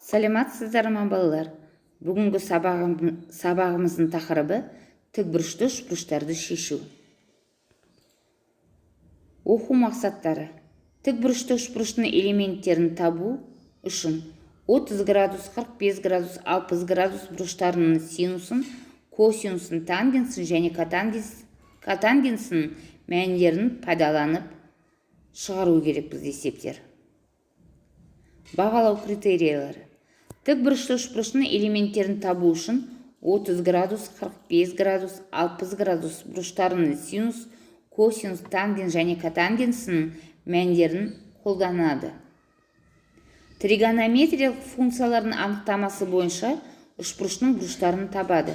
Саламатсыздар ма, балалар? Бүгінгі сабағымыздың тақырыбы: тікбұрышты үшбұрыштарды шешу. Оқу мақсаттары: тікбұрышты үшбұрыштың элементтерін табу үшін 30 градус, 45 градус, 60 градус бұрыштарының синусын, косинусын, тангенсін және котангенсінің мәндерін пайдаланып шығару керекпіз есептер. Бағалау критерийлері: тікбұрышты үшбұрыштың элементтерін табу үшін 30 градус, 45 градус, 60 градус бұрыштарының синус, косинус, тангенс және котангенсінің мәндерін қолданады. Тригонометриялық функциялардың анықтамасы бойынша үшбұрыштың бұрыштарын табады.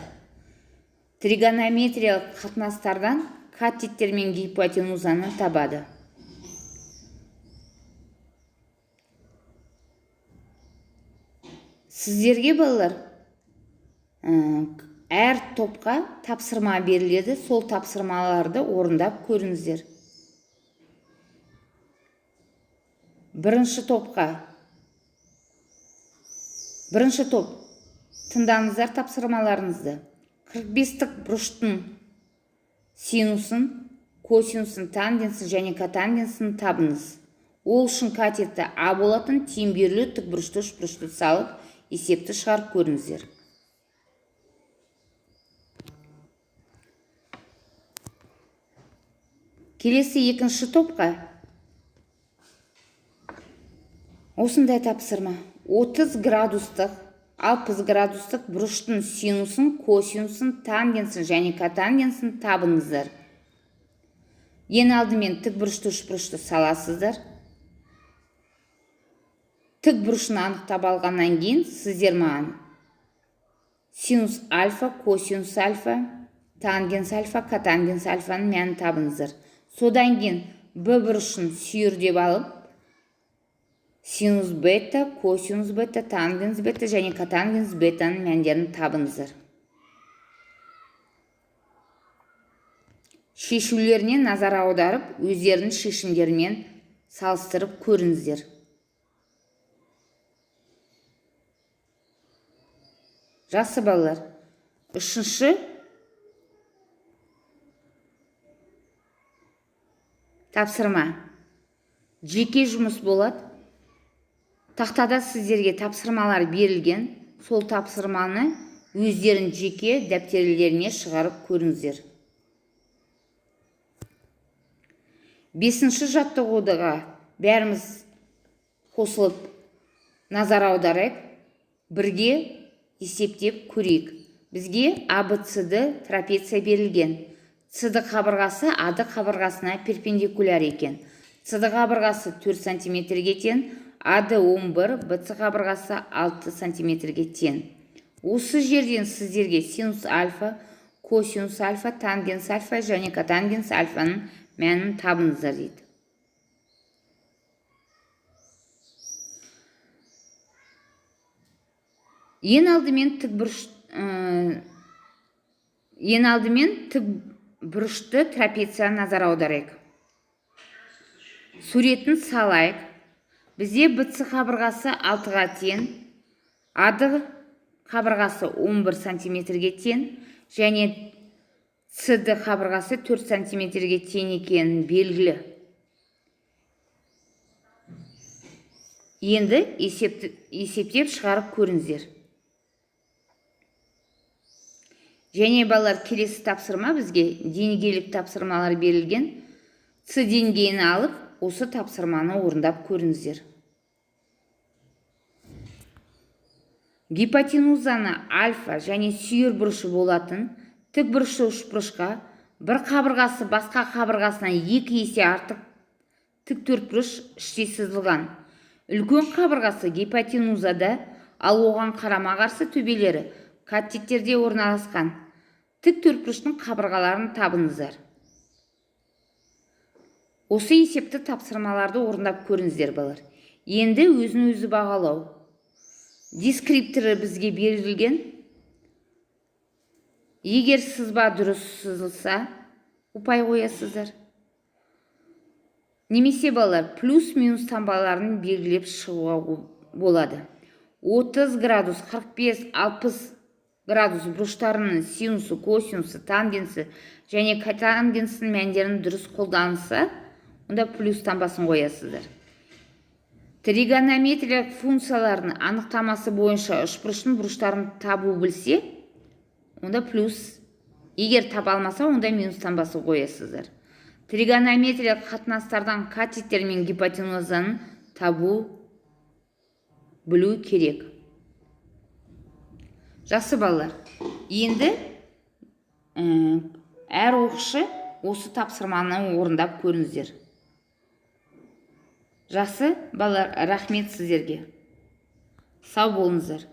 Тригонометриялық қатынастардан катеттер мен гипотенузаны табады. Сіздерге, балалар, әр топқа тапсырма беріледі. Сол тапсырмаларды орындап көріңіздер. Бірінші топқа, бірінші топ, тыңдаңыздар тапсырмаларыңызды. 45-тік бұрыштың синусын, косинусын, тангенсін және котангенсін табыңыз. Ол үшін катеті А болатын теңбүрлі тікбұрышты үшбұрышты салып, есепті шығарып көріңіздер. Келесі екінші топқа осындай тапсырма: 30 градустық, 60 градустық бұрыштың синусын, косинусын, тангенсін және котангенсін табыңыздар. Ең алдымен тікбұрышты үшбұрышты саласыздар. Тік бұрышын анықтап алғаннан кейін сіздер маған синус альфа, косинус альфа, тангенс альфа, котангенс альфаның мәнін табыңыздар. Содан кейін Б бұрышын сүйір деп алып, синус бета, косинус бета, тангенс бета және котангенс бетаның мәндерін табыңыздар. Шешулеріне назар аударып, өздерінің шешімдерімен салыстырып көріңіздер. Жақсы, балалар. Үшінші тапсырма жеке жұмыс болады. Тақтада сіздерге тапсырмалар берілген. Сол тапсырманы өздерің жеке дәптерлеріне шығарып көріңіздер. Бесінші жаттығуға бәріміз қосылып назар аударайық, бірге есептеп көрейік. Бізге АБЦД трапеция берілген. ЦД қабырғасы АД қабырғасына перпендикуляр екен. ЦД қабырғасы 4 сантиметрге тең, АД 11, БЦ қабырғасы 6 сантиметрге тең. Осы жерден сіздерге синус альфа, косинус альфа, тангенс альфа және котангенс альфаның мәнін табыңыздар дейді. Ең алдымен тікбұрыш, ең алдымен тікбұрышты трапецияға назар аударайық. Суретін салайық. Бізде БЦ қабырғасы 6-ға тең, АД қабырғасы 11 сантиметрге тең және ЦД қабырғасы 4 сантиметрге тең екенін белгілі. Енді есептеп шығарып көріңіздер. Және, балалар, келесі тапсырма бізге деңгейлік тапсырмалар берілген. С деңгейін алып, осы тапсырманы орындап көріңіздер. Гипотенузаны альфа және сүйір бұрышы болатын тікбұрышты үшбұрышқа бір қабырғасы басқа қабырғасынан 2 есе артық тік төртбұрыш іштей сызылған. Үлкен қабырғасы гипотенузада, ал оған қарама-қарсы төбелері катеттерде орналасқан. Тік төртбұрыштың қабырғаларын табыңыздар. Осы есепті тапсырмаларды орындап көріңіздер, балалар. Енді өзін өзі бағалау. Дескрипторы бізге берілген. Егер сызба дұрыс сызылса, ұпай қоясыздар. Немесе, балалар, плюс минус таңбаларын белгілеп шығуға болады. 30 градус, 45, 60 градус бұрыштарының синусы, косинусы, тангенсі және котангенсінің мәндерін дұрыс қолданса, онда плюс таңбасын қоясыздар. Тригонометриялық функциялардың анықтамасы бойынша үшбұрыштың бұрыштарын табу білсе, онда плюс, егер таба алмаса, онда минус таңбасы қоясыздар. Тригонометриялық қатынастардан катеттер мен гипотенузаны табу білу керек. Жақсы, балалар, енді әр оқушы осы тапсырманы орындап көріңіздер. Жақсы, балалар, рахмет сіздерге, сау болыңыздар.